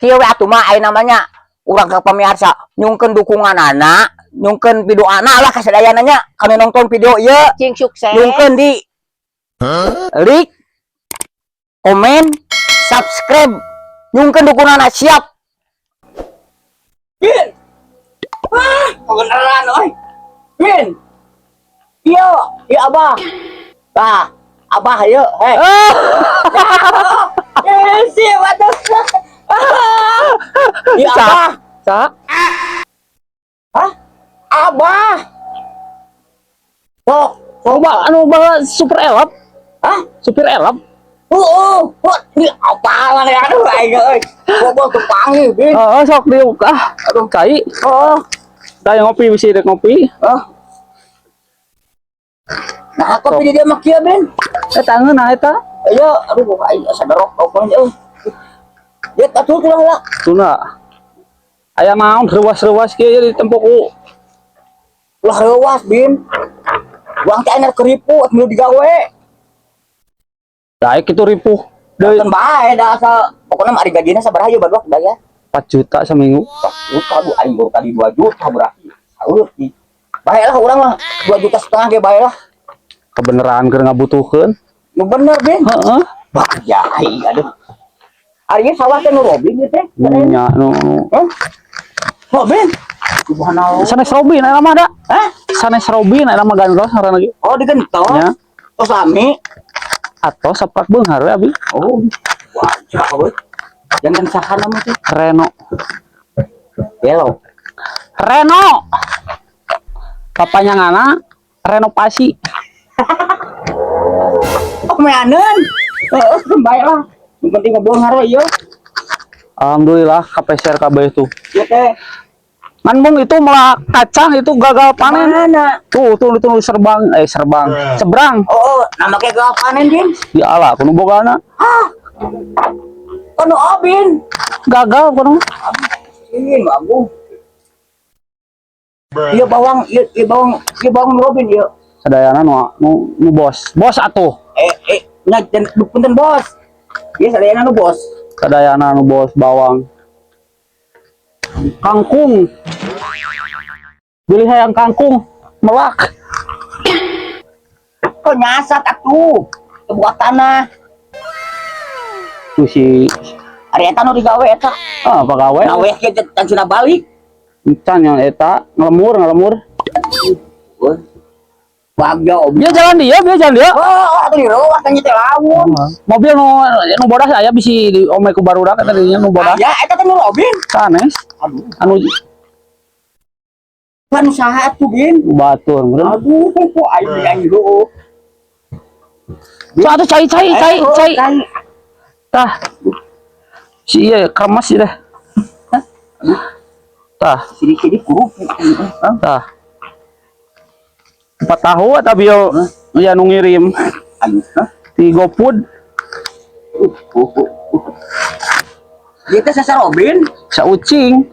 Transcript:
Kieu we atuh mah, aya namanya urang ka pamirsa, nyungkeun dukungan anak, nyungkeun video anak lah kasadayana nya, kanu nonton video ieu. Cing sukses. Nyungkeun di like, komen, subscribe, nyungkeun dukungan anak, siap. Bin. Wah, kebenaran oi. Bin. Iya, iya Abah. Bah, Abah ayo, hei. Eh, siap atuh. Iya Abah. Sa? Hah? Abah. Sok, Oh, ba, anu bawa super elap, hah? Supir elap. Oh, ini apalan ya, aduh, aing euy. Gua kepanggil, Bin. Oh, sok diuk ah. Aduh, cai. Oh, Da ngopi, bisi rek ngopi. Oh. Nah, aku pilih dia mah kieu, Bin. Eta ngeunah eta. Ayo, aduh, aing asa derok pokoknya euy. Ya, atuh tuh lah. Tuna. Aya naon reuwas-reuwas kieu di tempo ku? Ulah reuwas, Bin. Uang teh aing keripu atuh digawe. Daek itu ripuh. Deui. Kan bae da, asal pokoknya mah ari gajina sabaraha ieu barudak bayar? 4 juta seminggu. 4 juta, aduh, aing baru tadi 2 juta berarti. Saeur sih. Bae lah urang mah 2 juta setengah ge bae lah. Kebenaran keur ngabutuhkeun. Nu bener, Bin. Heeh. Bagja aing, aduh. Ari ieu sawah teh nu Robin ieu teh. Nya nu nu. Hah? Robin. Subhanallah. Sanes Robin eta mah da. Hah? Sanes Robin eta mah, gantos ngaranna ge. Oh, digentos. Nya. Oh, sami. Atau saprak beunghar we abi. Oh. Wajah we. Jangan saha nama teh? Reno. Gelo. Reno. Papanya ngana renovasi. Oh, meaneun. Heeh, bae lah. Yang penting ngobrol we ieu. Alhamdulillah KPCR KB itu. Ieu teh. Ngan mung itu malah kacang itu gagal panen. Mana? Tuh, tuh, tuh, serbang, eh serbang, seberang. Oh, nama kayak gagal panen, Bin. Ya Allah, kudu bogana. Hah? Kono Obin. Gagal kudu. Ini bagus. Iya bawang, iya, iya bawang, iya bawang Robin, iya. Sadayana nu nu, nu bos. Bos atuh. Eh, eh, nya punten bos. Iya sadayana nu bos. Sadayana nu bos bawang. Kangkung. Beli hayang kangkung melak. Kok nyasat atuh? Buat tanah. Tuh si Ari eta nu digawe eta. Ah, pegawai. Gawe kieu can cenah balik. Can yang eta ngelemur ngelemur. Wah. Bagja Obin. Dia jalan dia, dia jalan dia. Oh, atuh di rawat kan teh lamun. Mobil nu nu bodas aya, bisi di ome ku barudak eta dinya nu bodas. Ya, eta teh nu Robin. Sanes. Aduh, Anu kan saha atuh, Bin? Batur meureun. Aduh, kok aing aing lu. So atuh cai cai cai cai. Tah. Si iya kremes sih dah. Tah, Sini-sini kerupuk. Hah? Tah. Empat tahu atau bio ya nu ngirim Aduh, hah? Di GoFood. Dia teh sasa Robin. Sa ucing.